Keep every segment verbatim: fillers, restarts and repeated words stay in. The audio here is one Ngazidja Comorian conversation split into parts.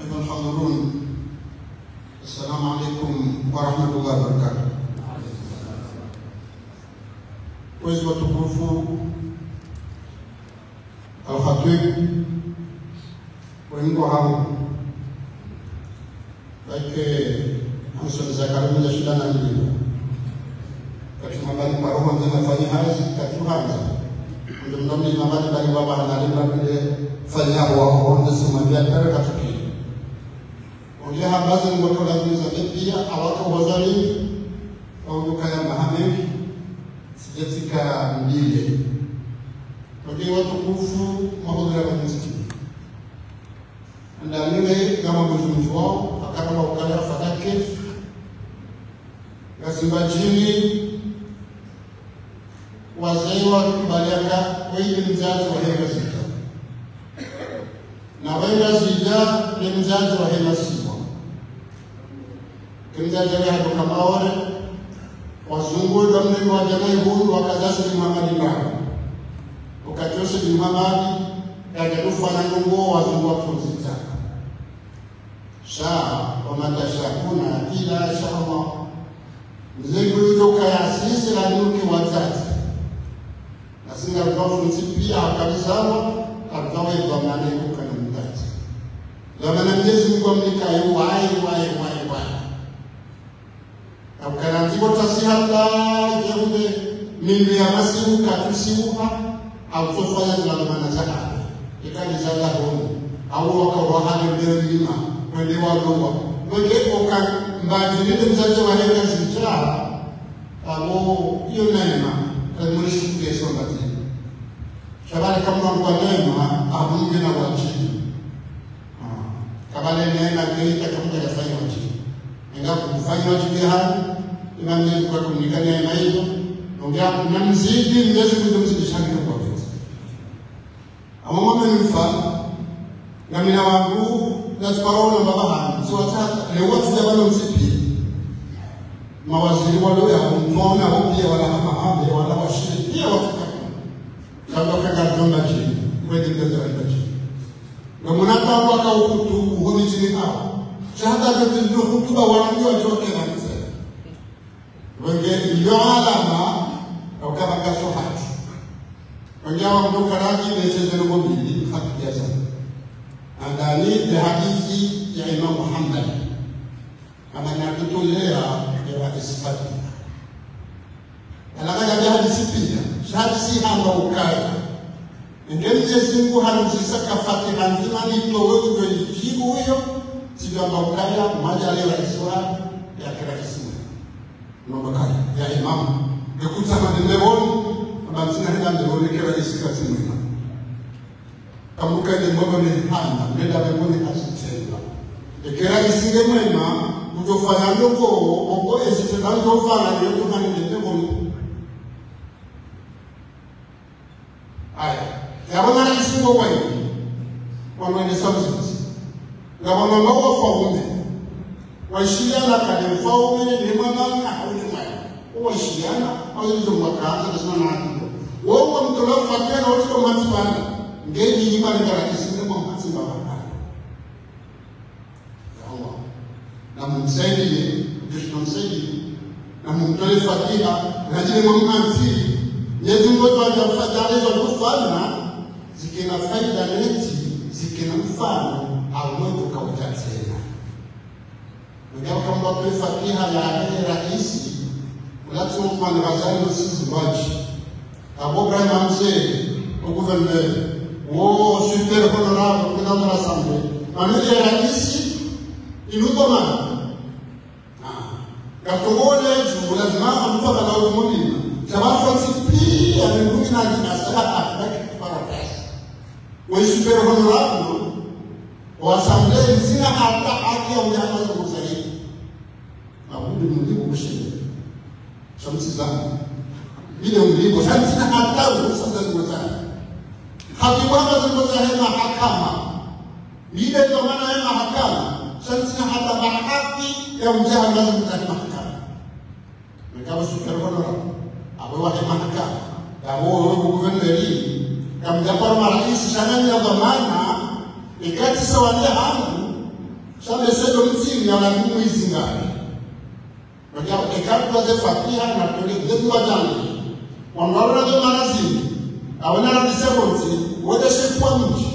أيها الحاضرون، السلام عليكم ورحمة الله وبركاته. Kwezi watukufu, Al-Khatib, wengo hao, like, Hamson Zakaria mwenye shida na mlima. Kati mabali paroho nze na fanyi hazi, kati uhanza. Ndio mdomi mabali bali baba na lima bile fanyi hawa waho nze sima bia tara katuki. Onge habazi ngoto lazima za pia, awaka wazali, au duka ya mahameki, sijatika mbile. Onge watukufu, mahudhura wa mziki. Ndaniwe kama mzungu wao, akana ukaya fadake. Ngasi Mbadjini, wazee wakubaliana, wewe ni mdzadze wahe Ngazidja. Na wewe Ngazidja, ni mdzadze wahe masiwa. Kimdzadze wahe haduka Maore, wazungu, ndo mnengo wa djana ihunu, wakadjasi ni Muhammad Imam. Wakadjasi ni Muhammad, yadjadufanya nungo, wazungu wakunzitaka. Sha, وما تشاءون إلا أن يشاء الله. Mze kuyuka ya sisi la nuki watati. Na singa kwa funzi pia akalisama, akawe dhwamana yuka na mtati. Dhwamana Mwenyezi Mungu amnika yu wai, wai, wai, wai. Au kana ndzibo tasi hata, jehude, mindu ya masihu, katusiuha, au tsofanya zila mana za hale. Ika ni za la hono. Au waka wahale mbele lima, wende walowa. Wende oka Mbadjini mdzadze wahe Ngazidja, abo, iyo neema, kali muri shukuru Yesu Mbadjini. Sha bale kamwa kwa neema, abunge na wadjini. Ah, kabale neema keita kamuka ya fanya wadjini. Enga kufanya wadjini hanu, imam ne kwa kunika neema hiyo, nongea kuna mzidi, Mwenyezi Mungu mzidi shani kwa kwa. Ama mama ni mfano, na mina wangu, na siparona baba hanu, so wataka, leo watu ya wano mzipi. Mawaziri walo ya mfano, wao pia wala hama hambe, wala washiri, pia watu kama. Kama kaka Mbadjini, kweli ndio Mbadjini. Ngamuna tamba ka uhutu, uhoni chini hao. Shahada ndio hutuba wa ndio wachoke na mzee. Wenge iyo alama, ukaba kaso hati. Wenge awa mdoka raki, nese zero mbili, haki ya sana. Andani, de hadisi ya Imam Muhammad. Kama ni atutolea, ya hadisi Fatiha. Alaka ya hadisi pia, sha hadisi hamba ukaya. Nge Mwenyezi Mungu hanuzisa ka Fatiha ndzima nitowe kujo ijibu uyo, sijamba ukaya, mwaja leo raisi wa, ya kira isimu. Nomba kaya, ya imamu. Ngekutsa mande mbeboni, amba ntsina henda mbeboni kira isi kati mwema. Kamuka ende mbeboni handa, menda mbeboni hasitenda. Ekera isi nge mwema, kutofanya ndoko, oko ezitenda ndofanya, nge kutsa mande mbeboni. Aya, yabona raisi ngo wayi, wamwendesa mzindzi. Ngabona ngo wafaume. Waishiyana kale mfaume, ni mwana, hau ni mwana. Waishiyana, hau ni mwana kaanza, ni mwana hatu. Wo wamtola Fatiha na watu kwa matibana. Nge ni nyima ni barakisi, ni mwa matibana. Ya Allah. Na mumsaidiye, Kristo msaidiye. Na mumtole Fatiha, na jile mwa mantsi. Mwenyezi Mungu twaja Fatiha, lezo kufanya, zikena faida neti, zikena mfano, hau mwengo kauja tsena. Mwenye kamba tole Fatiha ya ale raisi, Mulati Othman Ghazali no sizi waji. Abo Ibrahim Hamze, o gouverneur, o super honorable, président de l'Assemblée. Manu ya raisi, inuko manu. Ah. Katongole tu, lazima mtu akala umulima. Sababu sisi pia ni mtu na jina sababu hataki kuparatasi. Wa super honorable, wa assemblée, ntsina hata haki ya unyama za muzahiri. Mabudu mlibu kushinde. Shamsi zangu. Ile mlibu, shamsi na hata usa za muzahiri. Haki wama za muzahiri mahakama. Ile ndo maana ya mahakama. Shamsi na hata bahaki ya unyama za muzahiri mahakama. Mekabo super honorable, abo wahe mahakama, abo wewe gouverneur, kamjaparo marais, shana ni ya dhamana, ikati sawa ni hangu, sha mesedo mtsini ya langu mwizingari. Mekabo ikati waze fatiha na tole mzee wa jani. Wandru wa manazini, awe na randise bonzi, wode shefu wa mdji,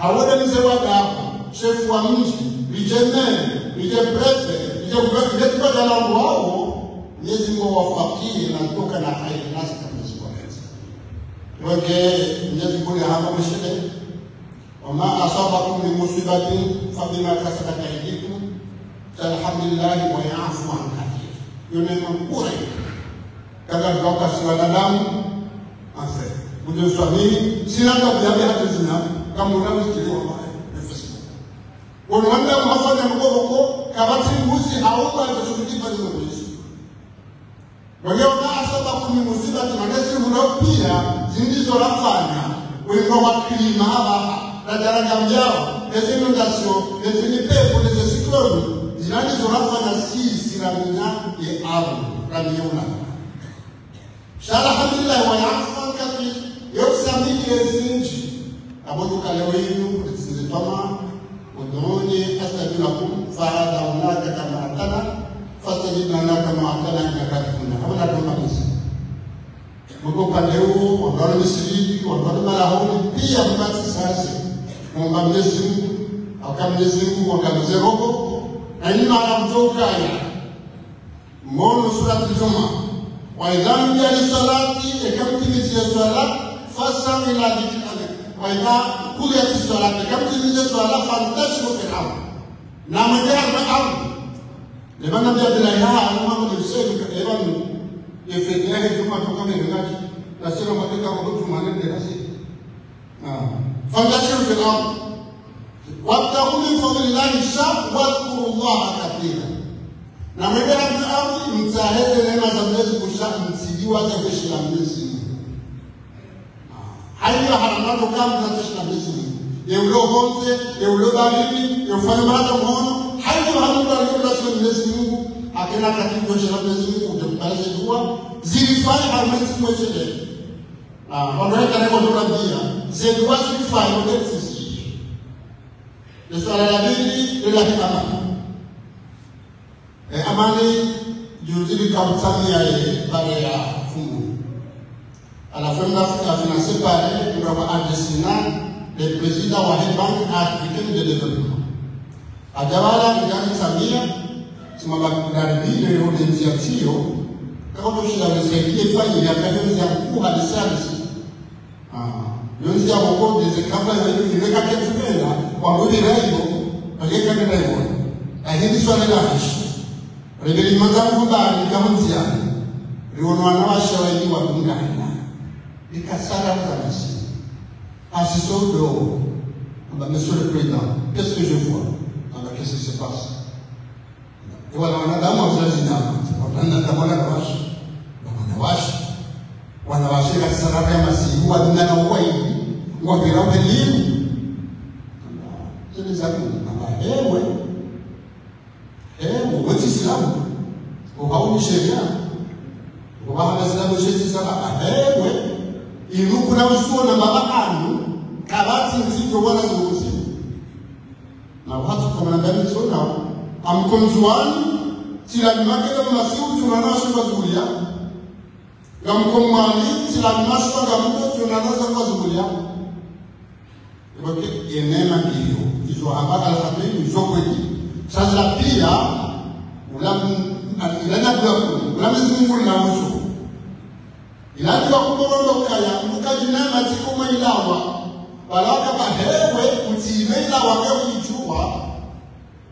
awode mzee wa daho, shefu wa mdji, lidje maire, lidje préfet, lidje gouverneur, lidje kwa jana wao, Mwenyezi Mungu awafakie na kutoka na heri nasi kama Mwenyezi Mungu anaweza. Weke Mwenyezi Mungu ya hapa mshele. وما أصابكم من مصيبة فبما كسبت أيديكم، الحمد لله ويعفو عن كثير. Yo ne makure. Kaka dwaka si wanadamu, anfe. Muje swami, sina ka biabe hata zina, kama unaweza kuelewa mbaya. Nefesi. Wanu wanda mhafanya mkoboko, kabati mbuzi haomba ya kushukuri pale mbuzi. Wale وما أصابكم من مصيبة, manesi muna pia, zindizo rafanya, wema wa kilima haba, na daraja mjao, ezi inondasyo, ezi mipepo, ezi sikloni, zinani zo rafanya si, si ramina, ye aru, ramina. Sha alhamdulillah, ويعفو عن كثير, yo kusamiki ezi nji. Abo tuka leo inu, ritsinze twama, ادعوني أستجب لكم, فهذا هناك كما أتنا, فاستجبنا لك كما أتنا إنك أنت المنان. Abo na twama nisi. Mko pande huo, wandru wa Misri, wandru wa Malahoni, pia mbati sasa. Mwomba Mwenyezi Mungu, aka Mwenyezi Mungu, aka Mwenyezi Mungu, na ni mara mtokaya. Mono Suratul Jumu'a. وإذا نودي للصلاة, eka mtimizi ya swala, فاسعوا إلى ذكر الله. وإذا قضيت الصلاة, eka mtimizi ya swala, فانتشروا في الأرض. Na mwende harumwa ardhi. Leba Nabi Abdullah ya, anu mambo ni msemi, eba nu, ye fete yahe Juma toka mengati, na sira mateka kwa Juma nende na sira. فانتشروا في الأرض وابتغوا من فضل الله, sha واذكروا الله كثيرا. Na mwende harumwa ardhi, mtsahe ze neema za Mwenyezi Mungu, sha mtsidiwa za jeshi la Mwenyezi Mungu. Haiyo harumwa ndo kamna jeshi la Mwenyezi Mungu. Ye ulo honze, ye ulo barini, ye ufanya mara mhono. Haiyo harumwa ndo jeshi la Mwenyezi Mungu. Akena kati jeshi la Mwenyezi Mungu, uje mbale ze dua. Zilifanya harumwa Mwenyezi Mungu echele. Ah, wandru weka na kwa dua pia, ze dua zifanye, ndo sisi. Le swala la pili, le la amani. E, amani, juzi li kamtsamia ye, pare ya fumu. Ala femme la, la finance pare, mraba Adesina, le président wa he Banque Africaine de Développement. Adjabala, ngani tsamia, tsima bakudari bile, yo nenzia tiyo, kako toshila nenzia bile fanyi, ya kayo nzia kuha de service. Ah, yo nzia boko, de ze kamba, yo nzia bile kake tupenda, kwa ngudi rayo, aleka nda yo. Ahindi swala la hishi. Rebeli manza kumbali, kamu nzia. Riono wana washe wa iwa dungana. Ikasara mzamasi. Asiso do. Amba, Monsieur le Président, qu'est-ce que je vois? Amba, qu'est-ce qui se passe? Ewa na wanadamu wa zila zinyama. Wanadamu wanawashe. Wanawashe. Wanawashe katika sarara ya masihu, wadunga na uwaidi. Wapira upelimu. Zile za Mungu. Amba, ewe. Ewe, wetsi Islamu. Uhauni sheria. Ubaha Islamu sheti sala. Ewe. Inu kuna usuo na baba anu. Kabati nzito wana zuzi. Na watu kama na ndani zona, amkonjuani, tila nimake na masihu tunana shamba zulia. Ngamkomani, tila nimaswa ngamko tunana shamba zulia. Iboke, ye neema ndiyo, izo hamba alhamdulillah, izo kweli. Sasa pia, ulamu, ilana bulaku, ulamu Mwenyezi Mungu na uso. Ila ndiwa kubono kaya, mukajina na tikoma ilawa. Balaka ba hewe, utime ilawa ke uijuwa.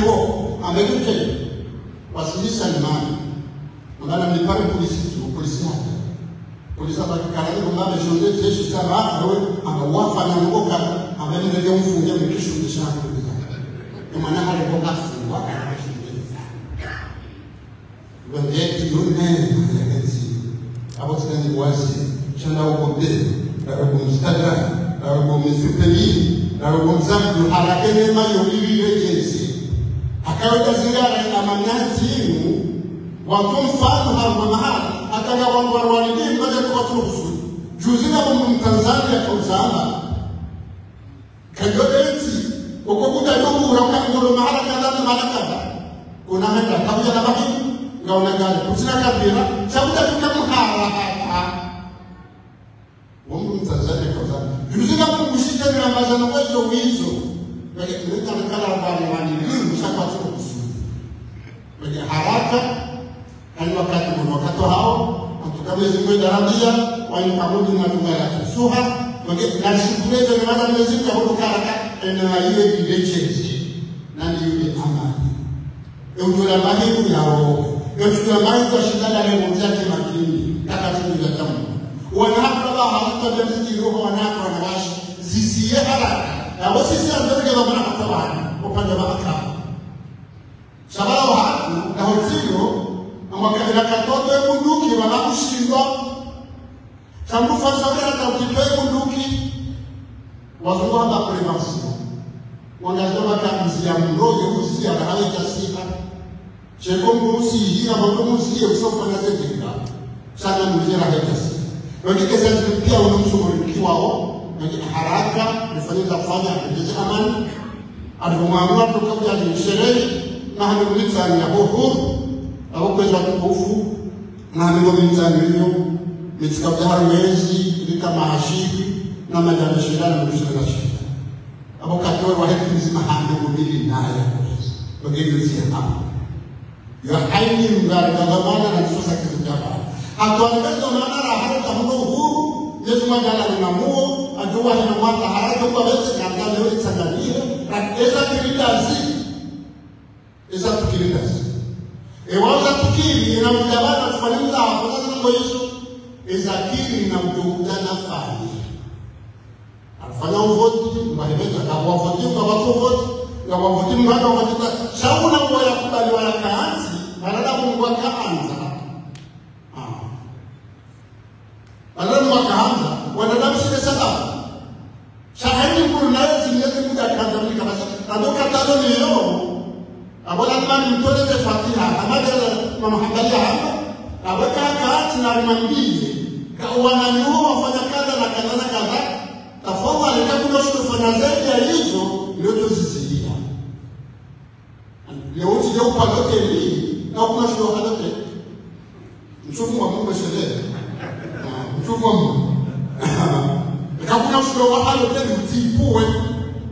mani bo. Ambe kike. Wasilisa ni mani. Amba na mipare polisi tu, polisi hata. Polisi hata kikara ni kumba meshonde jeshi saba, awe, amba wafa na mboka, amba mrege mfunge mkishundisha polisi. Emana hali mboka fungwa, amba mshundisha. Wangeti yone, yangeti. Abo tsina ni wazi, shana uko be, na uko Instagram, na uko Msupeli, na uko Mzandu, harakene mayo ili rejensi. Akawe tazingara ya amanyazi inu, watu mfano haruma mahali, hata nga wangu wa rwalidi, mbaje kwa watu kusudi. Juzi na mumbu Mtanzania kauzamba, Kadjodetsi, oko kuta yongu, rauna ngolo mahala kadha na mahala kadha. Kuna henda, kabuya na bahi, ngauna gari, kutsina kabira, sabuta tuka muhala hata. Wongu Mtanzania kauzamba. Juzi na mumbu shite ni ambaza na wezo wizo. Wage, nita nakala wani wani, ni msha kwa tuko kusudi. Wage, haraka, Hani wakati kuna wakati hao, antuka Mwenyezi Mungu ndarambia, wa in ta'uddu ni'matallahi la tuhsuha, wage, na shukuru ze neema za Mwenyezi Mungu, ya hudu karaka, ene wa iwe ile chenji, na ni yule amani. E utola mahimu ya roho, e utola mahimu ya shida na leo mzake makini, takati ni ya tamu. Wana hafla ba hafla ya mziki roho, wana hafla na washi, zisiye haraka, na wasi si ambaye kama mwana hafla wana, upande wa akaba. Sha pvala wahatru, na hotsilo, na mwaka ila katoto ye bunduki, wala kushindwa. Sha mbu fanya sauri hata ukitowa ye bunduki, wazungu hamba prévention. Wangazwa waka mziya mro, ye uziya, na hawe tasiha. Sheko mbu usihi, na mbu usihi, usofanya zetinga. Sha na mbu uziya, na hawe tasiha. Wengine sasa pia unomsumurikiwao, wengine haraka, mfanye za fanya, mfanye amani. Alipvo mwangu atoka kudja ni sherehe, na hali mitsani ya uhuru, apvo kwezi watukufu, na hali ngo mitsani iyo, mitsika kudja hari mwezi, ilika maha shihwi, na madjana shenda na mishenda na shenda. Apvo katowe wa hekima zima hali ngo mili naye, kwezi, wageni zi ya hamu. Yo haini mgari wa dhamana na nisosa kitu dhamana. Hatuwa ni dhamana la hale tamuno uhuru, Mwenyezi Mungu adjala ni mamuo, adjuwa hina mwata hale kwa bete kanda leo itsanganihe, na eza kiri ndazi. Eza tukiri ndazi. Ewa eza tukiri, ina mdjabana tufani mda, kwa sababu izo, eza kiri ina mdjabana fani. Alifanya uvoti, mba hepvendza, ngapvo wavoti, ngapvo wavoti, ngapvo wavoti, mba hepvendza, sha ula uwo yakubali wala kaanzi, wanadamu ngwa kaanza. Ah. Wanadamu wakaanza, wanadamu sile sababu. Sha haini mkulu naye zimezi muda kaanza mnika basi, na ndo katalo ni yo, Apvo lazima nimtoleze Fatiha, kama jana Imam Hanbali hamba, apvo kaka ati na nimwambie, ka wananyuo wafanya kadha na kadha na kadha, tafadhali, ka kuna shitofanya zaidi ya hizo, ndio tuzizilia. Leo tije upalote ni, ka kuna shito upalote. Mtsufu wa Mungu shele. Mtsufu wa Mungu. Eka kuna shilo wa halo teni utsipvuwe.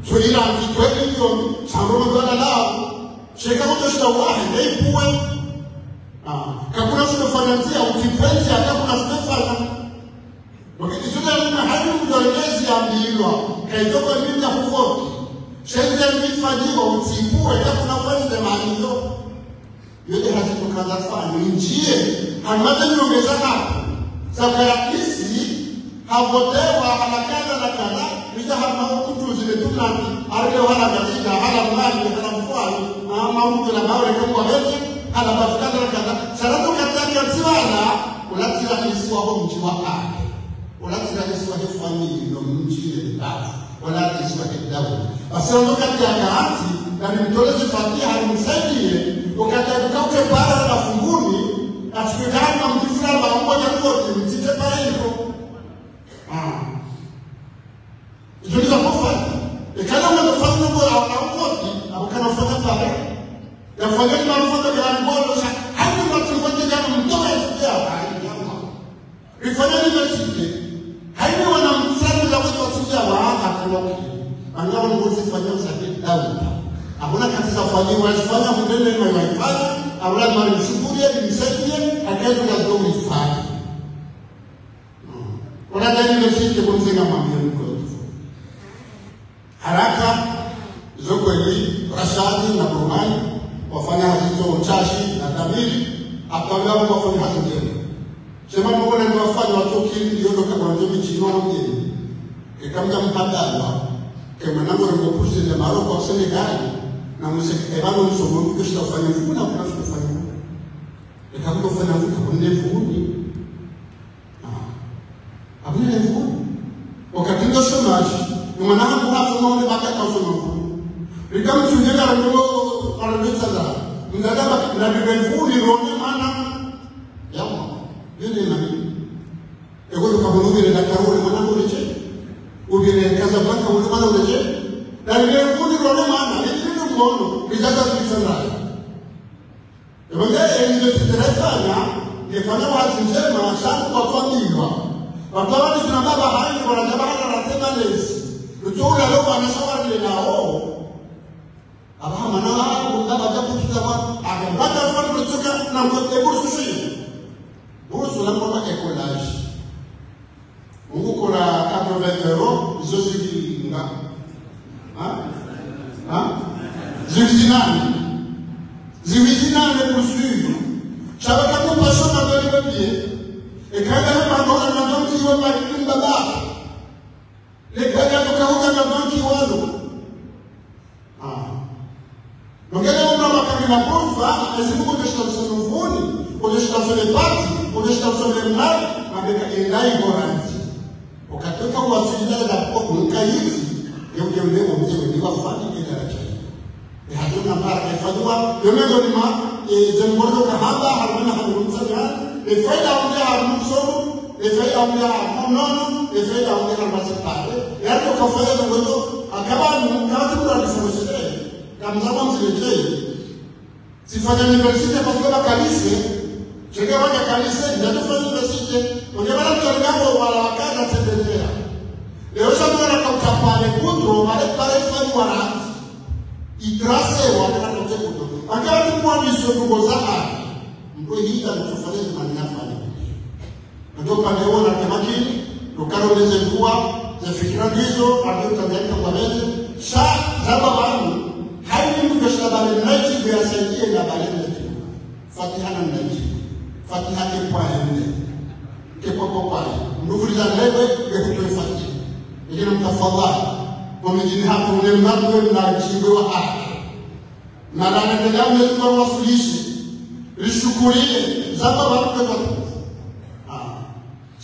So ila mtitwe iyo, sha Ramadhwani lao. Sheka kuto shilo wa hale ipvuwe. Ka kuna shilo fanya ndzia, utsipve ndzia, ka kuna shilo fanya. Wakati shilo ya nima hali mdolezi ya mbilwa. Ka iyo kwa mimi ya kuvoti. Shenze mifanyio, utsipvuwe, ka kuna fanya ndzia maliyo. Yo nde hazi tukandza fani ndjie, hamaze nyongeza hapvo. Saka raisi, havotewa, hana kadha na kadha, ridja hama ukutu zile tunani, arile wala gazida, hala mwani, hala mfwani, ama mtu na mawe kama wezi, hala bafu kadha na kadha. Sha rato kataka ziwala, ula tsi raisi wa ho mdji wa ake. Ula tsi raisi wa he famiyi no mdji ne bavu. Ula raisi wa he daula. Basi ndo wakati ya kaanzi, na nimtoleze Fatiha, nimsaidie, wakati ya kuka uke bara na funguni, atsike kama mdji fulani, mba mbo ya koti, mtsitse pare iko. Ah. Izo ndizo kufanya. Ekana mna kufanya mbo ya, ya koti, apvo kana fanya pare. Ya fanya ni marufa ya ngolo, sha, haini mna kufanya ya mtoka ya, ya, ya, ya. Rifanya université. Haini wana mfulani la watu wasinja wa haka kuloki. Anga wana mbozi fanya za daula. Hakuna kazi za fanya, wa fanya mndele na wa fanya. Hakuna mali mshukuri ya msaidie, akazi ya dole fanya. Wana da université kwa mzenga mambo ya mkono. Haraka, zo kweli, Rashadi na Burhani, wafanya hazi zo uchashi na dhamiri, hata wao wafanya hazi njema. Shema mbona ni wafanya watoki, yondo kama ndio michino wa mjini. Eka mja mpadalwa, ke mwanangu ni mwapuzi le Maroko wa Senegali, na mse ebano msomo mkio shita ufanya mfuna, kuna shita ufanya mfuna. Eka mja ufanya mfuna, kuna mfuni. Ah. Abune levu. Wakati ndo chômage, ni mwana hangu hasoma ule baka ka usoma mfunu. Rika mtsunjela ndo, ndo tsala. Mzala ba, na levu ni rone mwana. Ya mwa. Yende nani? Ego luka mwana ubile la karu ule mwana uleche. Ubile Casablanca ule mwana uleche. Na levu ni rone mwana. Ni kile mwono. Ni zaza zisala. Epvo nge, e université rayifanya, ngefanya hazi ndjema, sha ngu kwatwambilwa. Watwala ni zina baba hayi, wanadja bahala ratsema lezi. Rutsoula lo wana sha wale nao. Aba hamana wa, baba dja kutuza wa, aka bata fani rutsoka, na mkote bourse shi. Bourse la mwana écolage. Ungu kola quatre-vingts euros, izo zili nga. Ha? Ha? Zili zinane. Zili zinane pour suivre. Sha baka kupa soma bali bapie. Eka nga hema ndo ana donki wa mali mbaba. Le gaga tuka huka na donki walo. Ah. Nongele umra makabila kurfa, ezi kuko keshita usoni uvuni, kuko keshita usoni pati, kuko keshita usoni mlai, mabeka endai boranzi. Wakati uka uwasili dala la kuko kunuka hizi, yeu yeu leo mze weni wafani enda la chai. E hatuna mara kefanywa, yone ndo nima, e zembono kahamba, harumina harumsa ya, e faida unge harumsomo, e faida unge harumono, e faida unge harumasipare, e hato kafanya nongoto, akaba nunga tumura nisomesele. Mzama mzile djei. Tsifanya université parce que ba kalise, shenge waka kalise, nda tsifanya université, onge bala mtsoni ngambo wala wakaza tsendelea. Leo sha mwana kauta pale kudro, male pale fani wala. Itrase wa kana kote kudro. Anga watu kwa miso nuko za haki. Mkwe hita mtsufanya ni mani nafanya. Ndo upande wo na temakini, lukaro leze dua, ze fikira ndizo, ando tanzania kwa meze, sha, zaba wanu, haini mtu shila bale mnaji, kuya saidie na bale mnaji. Fatiha na mnaji. Fatiha ke kwa hende. Ke kwa kwa kwa. Mnufuri za lebe, ke kutoe Fatiha. Ije na mtafadhali. Kwa mijini hatu ule mnaji, mnaji, wa haki. Na la nendelea mle kwa wasulishe. Lishukurie, zaba wanu ke kwa tukufu. Ah.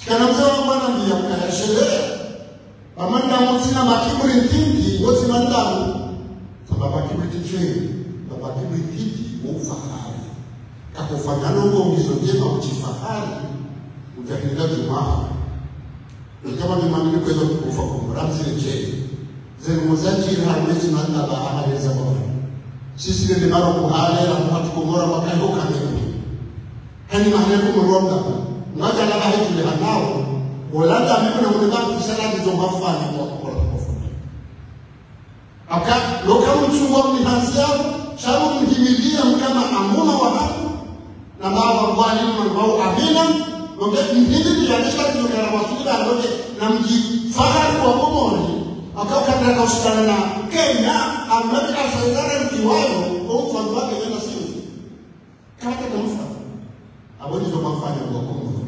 Shikana mze wa mwana ndiya kaya shelea. Bamanda mutsina makiburi ntiti, wotsina ndamu. Saba makiburi titwe, baba kiburi titi, wo ufahari. Kakofanya no ngo ngizo ndjema uchifahari, ujahilila jumaa. Nikama ni mami ni kweza kukufa kumura, mzile djeni. Zeni muzanjiri ha mwezi na ndaba amaleza kwa. Sisi nende maro kuhale, la muhatu kumura, wakayo kamemu. Hani mahale kumuromba. Ngaja la bahi tule hanao. Olanda mimi na mune bantu sala ndizo mafanya kwa kukola kwa. Aka, loka mchungwa mnihanzi yao, shabu mhimilia mkama amuma wa hatu, na mawa mwalimu wa amina, loke mhimilia nisha ndizo kana wasuli la loke, na mji fahari wa Komori, aka ukataka ushikana na Kenya, ambaye ashaidara mkiwayo, kwa mfano wake nena siuzi. Kata kamfa. Abo ndizo mafanya wa Komoro.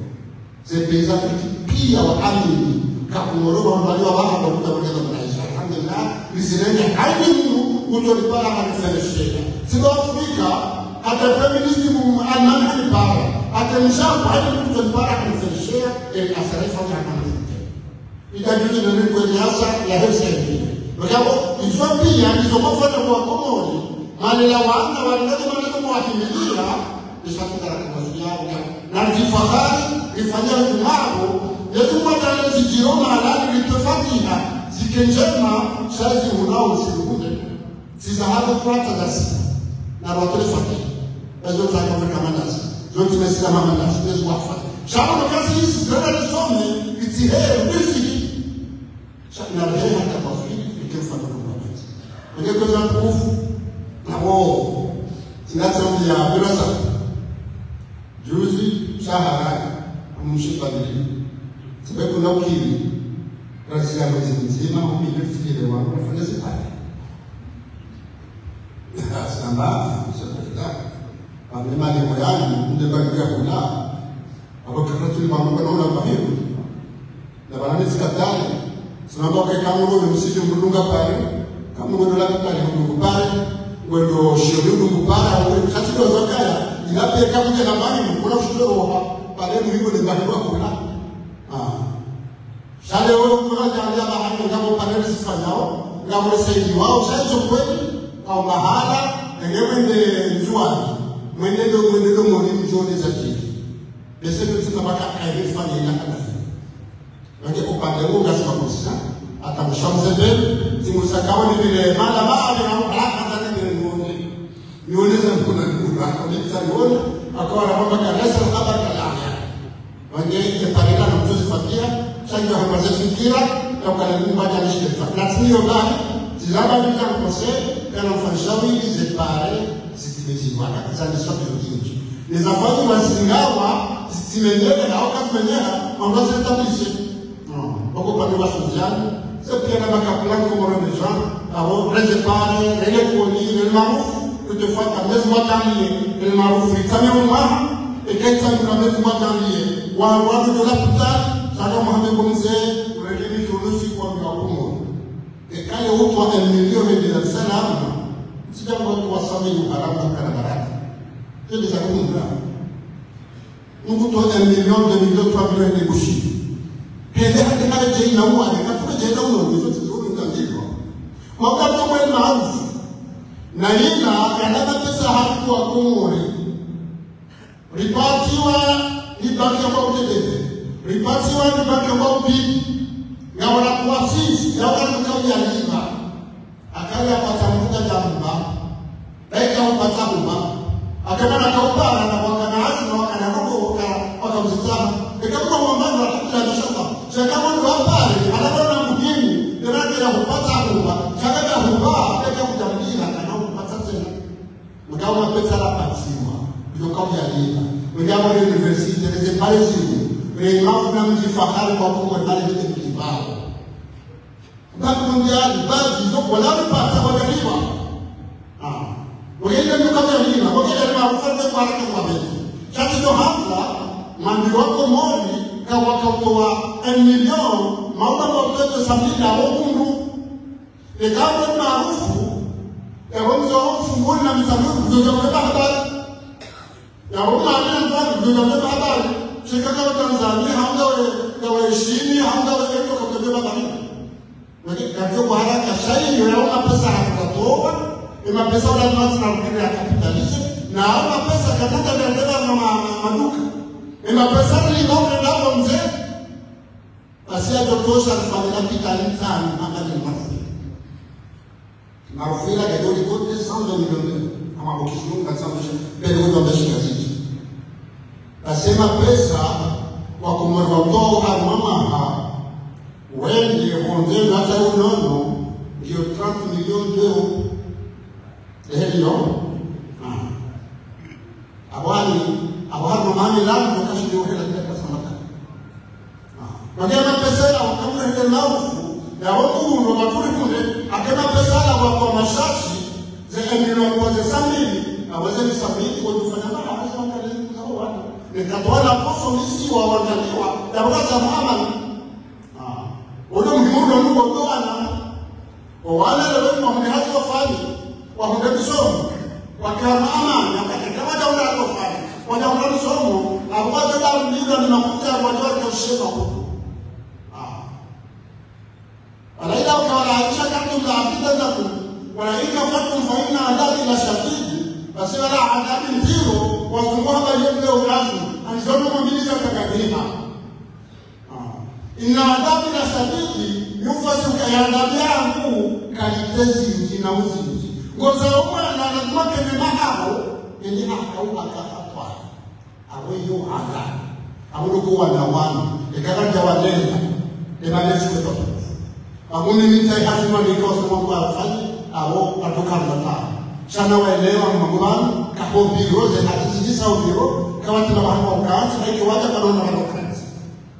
Ze pays za Afrique pia wa amini. Ka Komoro wa mbali wa waha kwa kuta wale wa maisha. Alhamdulillah, lizirenge haini mnu, utolipara hanifereshea. Siba Afrika, hata Prime Minister mu Alman hanipara. Hata mshafu, haini mnu utolipara hanifereshea, eli asara ifanya hanifereshea. Ikajuzi na nini kwenye asa ya hesa ya nini. Wakabo, izo pia, izo mafanya kwa Komori, malela wana, walilele maneno mwahimilia, isafika na kumasiya, na, na jifahari, ifanya umago, yetu mwatana zijiro malani, litofatiha, zike njema, shazi unao zirunde. Sisa hado kwata dasi. Na batole fati. Ezo tsa kwa kama dasi. Zo tsi mesi kama dasi. Ezo wafa. Shama no kasi isi, zana nisome, itsi he, isi. Sha, na he hata kwa fili, ike mfano kwa mwanzi. Kwenye kwa za kufu, na wo. Sinatsa mbi ya, bila sa. Juzi, shahara, amushipa nili. Sabe kuna ukili. Razi ya mwezi mzima, umile fikile wangu, nafanya zipaya. Samba, samba. Pamwe mali moyani, mde bari ya kula. Abo kakati ni pamwe kwa naona kwa hiyo. Na bana nisikatali. Samba kwa kamu ngo msije mdunga pale. Kamu ngo dola kitali mdungu pale. Wendo shio mdungu pale. Wendo kati ndo zakaya. Ila pe kamu jana bani, kuna shule roha. Pale muhimu ni bari kwa kula. Ah. Sha leo mtu anajambia bahari ngamo paneli zifanyao, ngamo saidiwao, sha izo kweli, au mahala, enge mwende Ndzuani, mwende ndo, mwende ndo mwone mdjone za jiri. Bese ndo tsina baka kaile fanya ila kana. Wange upande wo ngasi makosa, hata mshamze mbele, timu sakawa ni vile, mala baada na haraka za ni vile mwone. Nione za mkuna ni kura, kwa nini za nione, akawa na mama kalesa, haba kalaya. Wange ye parela na mtuzi fakia, shangi wa hamba ze fikira, ya ukala ni mbaja ni shirifa. Na tiniyo bari, tizaba ni za mkose, kana mfanishawi, ze pare, zitimizi waka, za ni sabi yo kinji. Ni za fanyi wa zingawa, zitimenyele, na waka timenyela, mamba ze tabise. Wako pande wa Suzanne, se pia na makapula Komoro meja, abo, reze pare, rele koni, rele marufu, kutefata, mezi mwakaniye, rele marufu, ritame umwaha, eka itame na mezi mwakaniye, wa, wa, ndo lapitali, saka Mohamed Bomze, ureke mitulusi kwa mwa Komoro. Eka le utwa un million de Dar es Salaam, sija kwa kwa sami uharamu kana baraka. Kende za kumunda. Nkuto un million, deux millions, trois millions de Bushini. Hende hande hale djei na uwa, ne katuwe djei na uwa, nizo tizuru ngandirwa. Kwa mkato mwe maarufu. Na ina, ya nana pesa hatu wa Komori. Ripatiwa ni banki ya kwa utebebe. Ripatiwa ni banki ya kwa ubidi. Ya wana kuwa sisi, ya wana kuwa ya lima. Akali ya kwa tambuka jamba. Eka upatsa huba. Akana na kaupara na wakana hati na wakana robo waka, waka uzitsaha. Eka mwa wambani wa tukula na shaka. Shaka mwa wapare, anakona muhimu, nirake ya upatsa huba. Shaka ya huba, eka kujamdira, kana upatsa tsena. Mkao mapesa la patsiwa, ndio kau ya lima. Mkao mwa université, les Parisiens, les mafu na mji fahari kwa Kongo, pale vile mkibao. Bac mondial, bac, ils ont, wala ripatsa, wala riwa. Ah. Wala ile ndio kama nini, wala ile maarufu kwa watu kwa beti. Sasa ndio hafla, mambi wako moni, ka wakautoa un million, maula kwa mtoto sabini na wokundu. Eka mwe maarufu, ya wamzo mfunguni na msabuni, mzo mwe habari. Ya wama ni mfunguni, mzo mwe habari. Shika kwa Tanzania, hanga we, ya we shini, hanga we eto kwa tebe habari. Wale, kwa hiyo kwa haraka, sha iyo ya mapesa hakatowa, e mapesa wala ndio tunarudi ya capitalisme, na mapesa kamuta ndio ndio na ma-, ma-, maduka. E mapesa ni ndio ndio mze. Basi ya doktora alifanya kapitali tano, hapa ni Marufira. Marufira, gadoli kote, cent vingt millions. Ama bokisi nunga, cent vingt, pele wendo ambashi gazeti. Basi mapesa, wa Komori wa mtoo, harumwa maha, wende, honde, nata unono, ndio trente millions d'euros. Ehe, ndio. Ah. Abwani, abwani, mami, langu, kashi ndio hela, ndio pesa mata. Ah. Wage mapesa ya, wakamwe hende maarufu, ya wakurundo, wakuri kunde, ake mapesa ya, wakwa mashashi, ze emilo kwa ze samili, aweze ni samili, kwa tufanya mara, aweze wangalezi, kwa wana. Nikatoa na poso, misi, wa wangaliwa, ya wakaza mama. Ah. Ule muhimu ndo nuko kwa wana. Owana leo ni wahunde hazi wafanye, wahunde msomo, wakiwa na amani, wakati kama daula ya wafanye, wajahunde msomo, abuwa jada mlilo ni makuta ya wajua kwa shema huko. Ah. Wala ila ukawala Aisha katu la akida zaku, wala ika fatum fa inna adhabi la shadid, basi wala adhabi nziro, wazungu haba yemle urazi, alizono mwambiliza takadiha. Ah. Inna adhabi la shadidi, yufasi uka ya adhabu yangu, kalite zinji na uzinji. Ngoza omwana, lazima kene mahao, eni ahau haka hatwara. Awe yo haka. Awe loko wana wanu, ekaka nja walenga, ema lefu kweto. Awe mimi nita ihazima niko sema kwa afanye, awo atoka mata. Shana waelewa mwa manu, kaho biro, ze hati zisa biro, kawati na wahanga ukansi, haike waja kanona wahanga ukansi.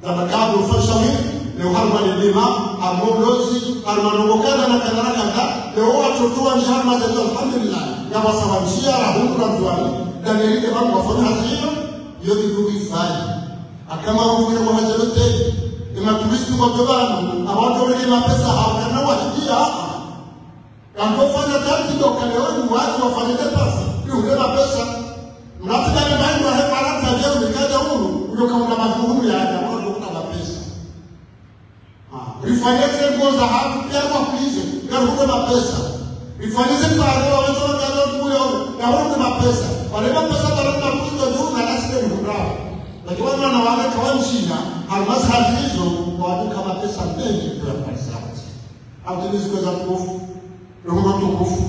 Tabaka ndo ufanya shawiri, leo harumwa lelima, harumwa ulozi, harumwa ndrongo kadha na kadha na kadha, leo watoto wa nji harumwa zetu, alhamdulillah, ya wasawanjia, rahundu na mzuwani, Danieli ke bangu wafanya hazi iyo, iyo ni ndugu ifanya. Akama hukule mwa hazi yote, ema turisti wa tobanu, awato lele mapesa, hawakana wahidia, Kampo fanya tanti ndo kaleoni watu wafanye depasi, ni ule mapesa. Mnafika ni bayi wa he Farantsa, je, ulikada unu, ule kaunda majukumu ya, ya kwa ndio kuna mapesa. Ah, rifanye ze nguo za hatu, pia kwa kuize, ya ule mapesa. Rifanye ze pare, wa wezo wa kaza kule ule, ya ule mapesa. Wale mapesa, wale mapesa, juu na nasi ni mhurao. Lakini wana na wale kawa nchina, almasi hazi hizo, waduka mapesa mengi kwa Farantsa. Hatumizi kwa za tukufu. Roho mtukufu,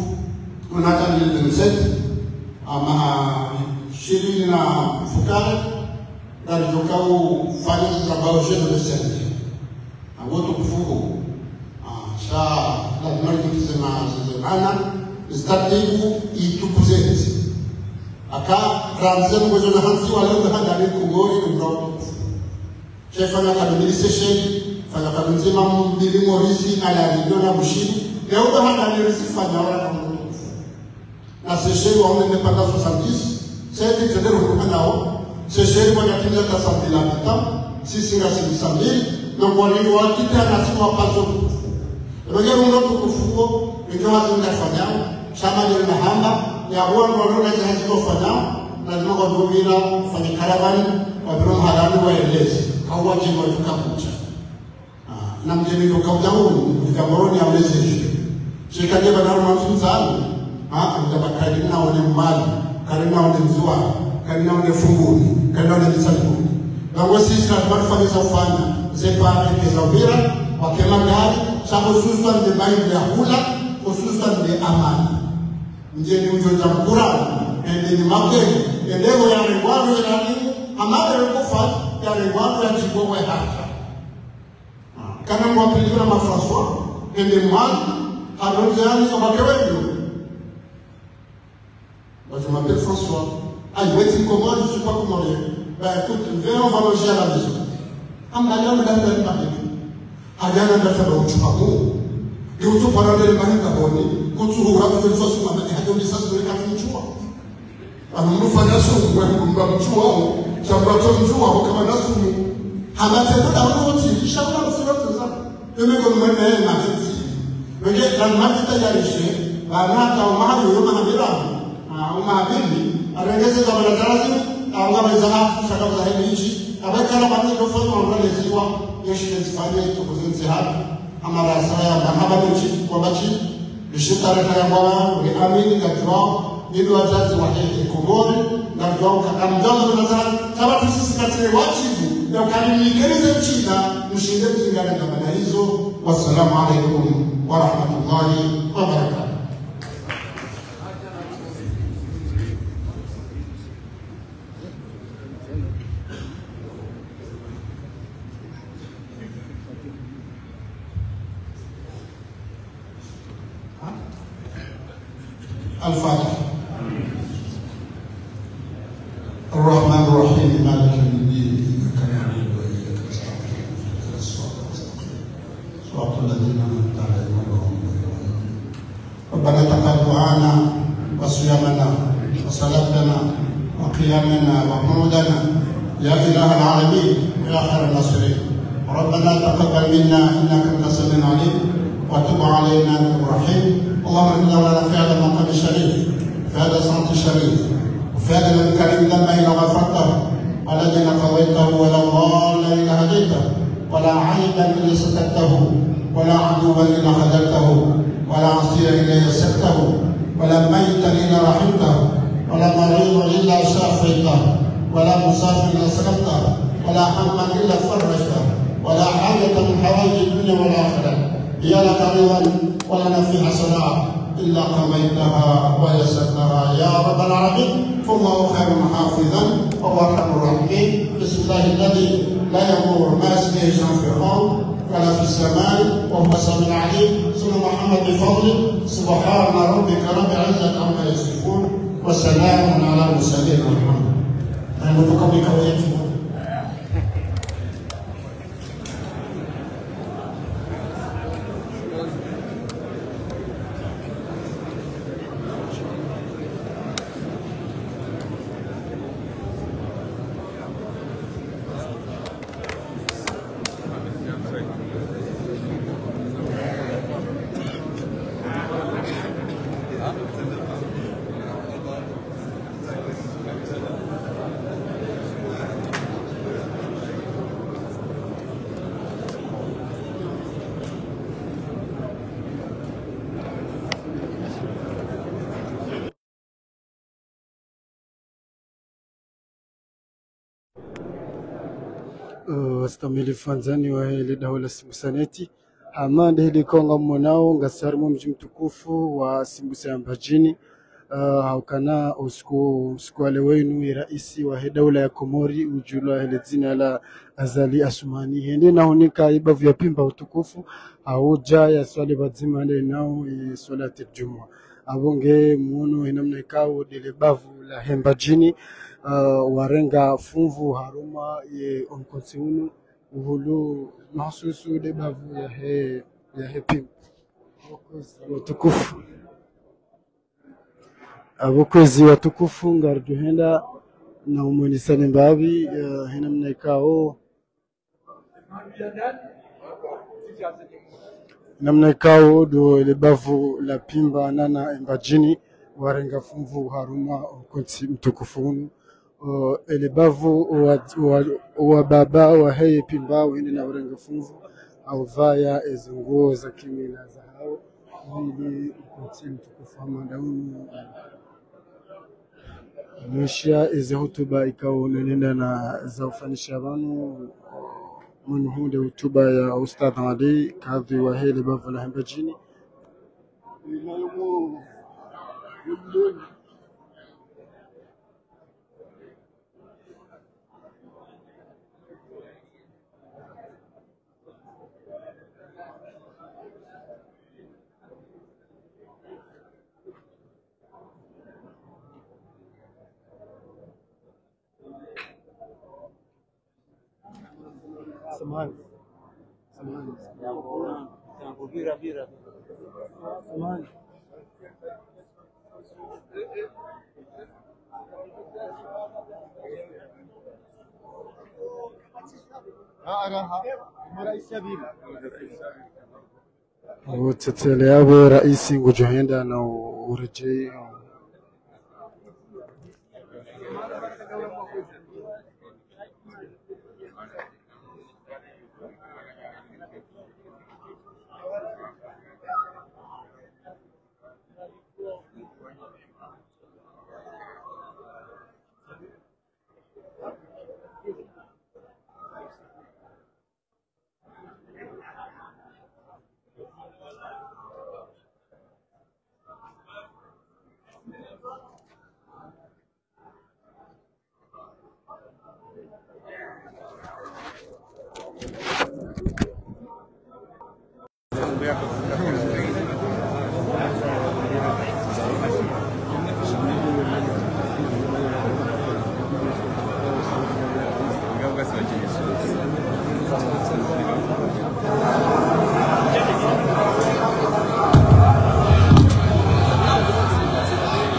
kunaka mille vingt-sept, ama ishirini na mfukare, ngari joka ufanya zambao jeno le sende. Ango tukufu ko, ah, sha, lazima rikutize ma, zize mana, zitatibu itukuze hizi. Aka, ramze mgojo na hansi wale mbe handani kungori, mdo tukufu. She fanya kado mbili Seychelles, fanya kado ndzima mbili Maurice, na La Réunion na Bushini. Leo ndo handa ni rizi fanya wala kama mtu. Na Seychelles wa une ne panda soixante-dix, c'est que c'est le groupe nao. Seychelles wa natinda ta cent mille habitants, sisi nga six cent mille, donc wa ni wa kita na si wa paso. Roger uno tukufu ko, ndio wazi ndafanya, shama ni mahamba, ya wana wana na jahazi kufanya, lazima kwa dubira, fanya karavani, kwa biro mharani wa elezi, kwa wajibu wa tukakucha. Ah, na mjeni ndo kauja huu, ndio Moroni ya mlezi. Shika jeba na mwa mzunzani, ah, ndio bakari na one mbali, kari na one mzuwa, kari na one funguni, kari na one msalimu. Bango sisi na tufanye za ufanya, ze pare ke za ubira, wake magari, sa hususan nde maji ya hula, hususan nde amani. Ndjeni udjo dja mkurani, ende ni makweli, ende ho yarengwa no irani, hamade kufa, yarengwa no yadjibu we hata. Kana mwa pili na ma François, ende mwali, halonze yani, abake wendo. Moi, je m'appelle François. Ah, il m'a dit, comment je suis pas comorien. Ben, écoute, viens, on va manger à la maison. Amdala mdala mdala. Adjana mdala mdala mdala. Ni utsu parande le mani kaboni. Kutsu hura kutsu sosi mama ni hadjo misa sule kati mtsua. Amfanya sumu, mba mtsua, shamba tso mtsua, kama na sumu. Hama tendo da mdala mdala. Shamba mdala mdala. Eme kono mwene matiti. Wenge, na matiti ya rishe, ba na ta umaha yo maha miraru. Ah, umaha mbili, arengeze za mwana tarazi, aunga meza ha, shaka za heli ichi, abakala bani yo fanya wa mwana ziwa, yo shile zifanye, tukuzenze ha, amara saya, mahaba nchi, kwa bachi, lishe tarehe ya mwana, ule amini, ngajua, ili wazazi wa heke Komori, ngajua, uka-, kamjua, mwana tarazi, kama tusisi katile wajibu, ya ukarimu nikeleze mchina, mshinde mzingare na mwana hizo, والسلام عليكم ورحمة الله وبركاته. الفاتحة. الرحمن الرحيم، مالك يوم الدين، إياك نعبد وإياك نستعين، اهدنا الصراط المستقيم، صراط الذين أنعمت عليهم غير المغضوب عليهم ولا الضالين. ربنا تقبل دعاءنا وصيامنا وصلاتنا وقيامنا وقعودنا يا إله العالمين ويا خير الناصرين. ربنا تقبل منا إنك أنت السميع العليم وتب علينا يا تواب الرحيم. اللهم اغفر لنا في هذا المقام الشريف، في هذا الصمت الشريف، وفي هذا اليوم الكريم ذنبا إلا غفرته، ولا دينا قضيته، ولا ضالا إلا هديته، ولا عيبا إلا سترته، ولا عدوا إلا خذلته، ولا عسيرا إلا يسرته، ولا ميتا إلا رحمته، ولا مريضا إلا شافيته، ولا مسافرا إلا سلمته، ولا هما إلا فرجته، ولا حاجة من حوائج الدنيا والآخرة هي لك رضا ولنا فيها صلاح إلا قضيتها ويسرتها يا رب العالمين. فالله خير حافظا وهو أرحم الراحمين. بسم الله الذي لا يضر مع اسمه شيء في الأرض ولا في السماء وهو السميع العليم. صلى محمد بفضله. سبحان ربك رب العزة عما يصفون وسلام على المرسلين والحمد لله. Eh, wastamilifu wandzani wahe le daho la Simbusa Net. Hama nde heli konga mwonao ngasi harimwa mdji mtukufu wa Simbusa ya Mbadjini. Eh, haukana usiku, usiku wa leo wunu, ye raisi wahe daula ya Komori, udjulwa he le dzina la Azali Assoumani. Hende na hunika ye bavu ya Pimba utukufu, haudja ya swali pvadzima nde nao ye swalati djumwa. Apvo nge mwono he namna ikao nde le bavu lahe Mbadjini, ah, warenga funvu harumwa ye omkontsi unu, uhulu mahsusu nde bavu yahe, yahe Pimba. Watukufu. Apvo kwezi watukufu, ngaridjo henda na umwonesani mbapvi, eh, he namna ikao Namna ikao ndo le bavu la Pimba nana Mbadjini warenga funvu harumwa omkontsi mtukufu unu. O, ele bavu wa, wa, wa baba wahe ye Pimba wende na urenga funvu, hauvaya eze nguo za kimila zahao, ili omkontsi mtukufu hama nda unu. Mwisha eze hutuba ikao nonenda na za ufanyisha pvanu, mwenye hunde hutuba ya Ustadh Ali, kadhi wahe le bavu lahe Mbadjini. Samahani. Samahani. Samahani. Ah, raha. Mara isabiri. Utsetsele yapvo raisi ngudjo henda na u-, uredjei.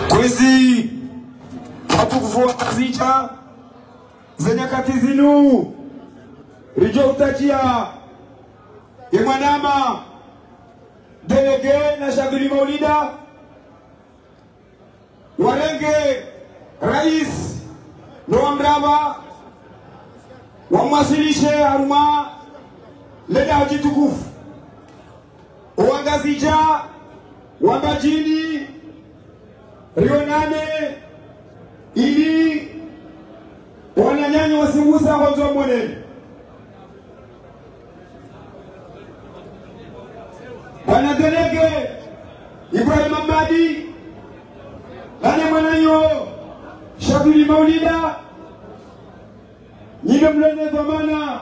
Kwezi, watukufu wa Ngazidja, ze nyakati zinu, ridjo utadjia ye mwanama, délégué na Shadhuli Maulida, warenge rais no wamraba, wamwaswilishe harumwa le daho djitukufu. Owangazidja wa Mbadjini, rionane, ili wananyanyu wasingusa hwandzo mwenene. Bwana délégué Ibrahim Amadi, bwana mwananyo Shadhuli Maulida, nyi nde mlio ne dhwamana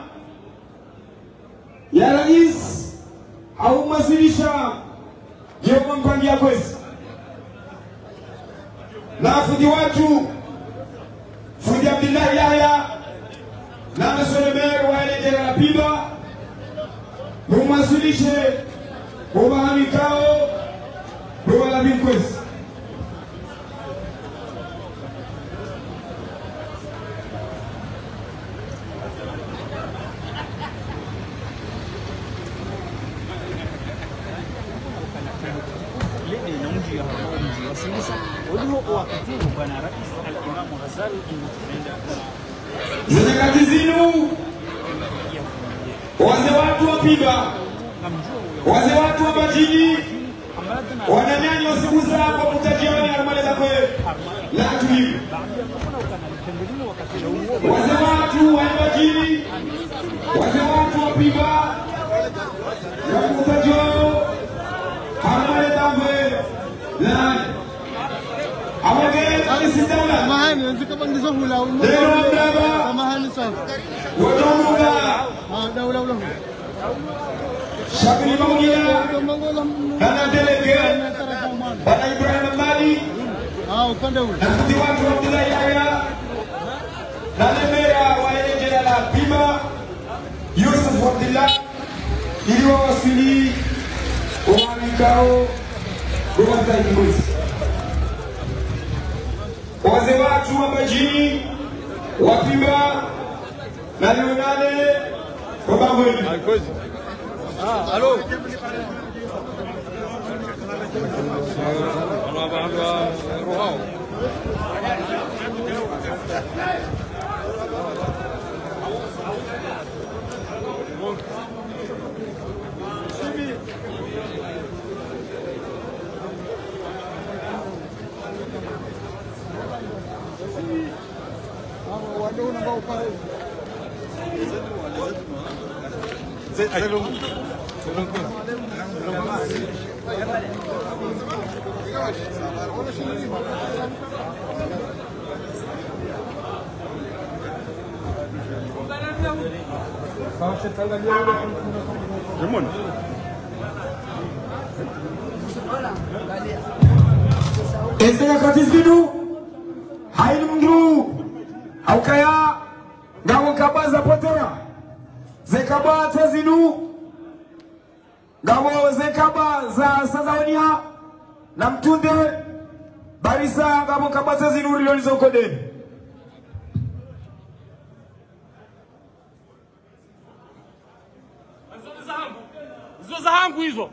ya rais, hau mwaswilisha yo mpangiwa kwezi. Na fundi watru, fundi Abdillahi Yahya, na monsieur le maire wa le djela la Pimba, mumwaswilishe, mubahanikao, mubalabi kwezi. Ze nyakati zinu, wazee watru wa Pimba, wazee watru wa Mbadjini, wananyanyu wasingusa kwa mutadjioni harumwa le dahwe la tulivu. Wazee watru wa Mbadjini, wazee watru wa Pimba, kwa mutadjioni harumwa le dahwe la. Awage, rais daula. Samahani, nzi kama ndizo hula, umo. Leo mdaba. Samahani sana. Wodomuga. Ah, daula, ula. Shadhuli Maulida, bwana délégué, bwana Ibrahim Amadi, ah, upande ule, na fundi watru Abdillahi Yahya, na le maire wa le djela la Pimba, Yusuf Abdillah, ili wawaswili, wabahanikao, wabalabi kwezi. Wazee watru wa Mbadjini, wa Pimba, na rionane, kwa bangweni. Ah, allô. Eze nyakati zinu, hayina mndru haukaya ngapvo nkaba za potea. Ze nkaba tsi zinu, ngapvo ze nkaba za saza weniha, na mtunde, barisa ngapvo nkaba tsi zinu riloni zo nkodeni. Izo zahangu, izo zahangu izo.